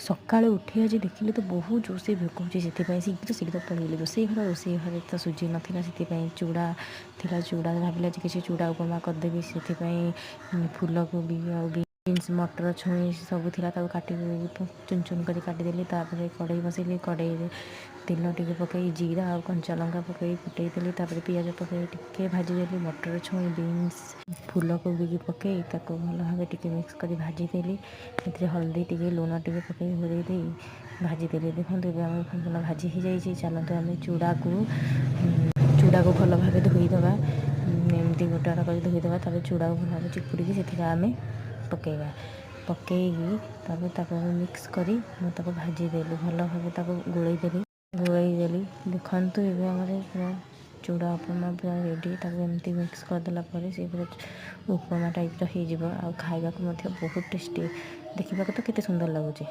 ସକାଳୁ ଉଠି ଆଜି ଦେଖିଲି ତ ବହୁତ ଜୋରସେ ଭୋକ ହେଉଛି, ସେଥିପାଇଁ ଶୀଘ୍ର ଶୀଘ୍ର ପଳେଇଲି ରୋଷେଇ ଘର। ରୋଷେଇ ଘରେ ତ ସୁଜି ନଥିଲା, ସେଥିପାଇଁ ଚୁଡ଼ା ଥିଲା। ଚୁଡ଼ା ଭାବିଲି ଆଜି କିଛି ଚୁଡ଼ା ଉପମା କରିଦେବି। ସେଥିପାଇଁ ଫୁଲକୋବି ଆଉ ବିନ୍ସ, ମଟର ଛୁଇଁ ସବୁ ଥିଲା, ତାକୁ କାଟି ଚୁନ ଚୁନ କରି କାଟିଦେଲି। ତାପରେ କଡ଼େଇ ବସେଇଲି। କଡ଼େଇରେ ତେଲ ଟିକେ ପକାଇ, ଜିରା ଆଉ କଞ୍ଚା ଲଙ୍କା ପକାଇ ଫୁଟେଇଦେଲି। ତାପରେ ପିଆଜ ପକାଇ ଟିକେ ଭାଜିଦେଲି। ମଟର ଛୁଇଁ, ବିନ୍ସ, ଫୁଲକୋବିକି ପକାଇ ତାକୁ ଭଲ ଭାବେ ଟିକେ ମିକ୍ସ କରି ଭାଜିଦେଲି। ସେଥିରେ ହଳଦୀ ଟିକେ, ଲୁଣ ଟିକେ ପକାଇ ଘୋଡ଼େଇ ଦେଇ ଭାଜିଦେଲି। ଦେଖନ୍ତୁ, ଏବେ ଆମର ଭଲ ଭାଜି ହେଇଯାଇଛି। ଚାଲନ୍ତୁ, ଆମେ ଚୁଡ଼ାକୁ ଭଲ ଭାବେ ଧୋଇଦେବା। ଏମିତି ଗୋଟା ଗୋଟା କରି ଧୋଇଦେବା। ତାପରେ ଚୁଡ଼ାକୁ ଭଲ ଭାବେ ଚିପୁଡ଼ିକି ସେଥିରେ ଆମେ ପକାଇବା। ପକାଇକି ତାପରେ ତାକୁ ଆମେ ମିକ୍ସ କରି ମୁଁ ତାକୁ ଭାଜିଦେଲି। ଭଲ ଭାବେ ତାକୁ ଗୋଳେଇ ଦେଲି। ଦେଖନ୍ତୁ, ଏବେ ଆମର ପୁରା ଚୁଡ଼ା ଉପମା ପୁରା ରେଡ଼ି। ତାକୁ ଏମିତି ମିକ୍ସ କରିଦେଲା ପରେ ସେ ପୁରା ଉପମା ଟାଇପ୍ର ହେଇଯିବ ଆଉ ଖାଇବାକୁ ମଧ୍ୟ ବହୁତ ଟେଷ୍ଟି। ଦେଖିବାକୁ ତ କେତେ ସୁନ୍ଦର ଲାଗୁଛି।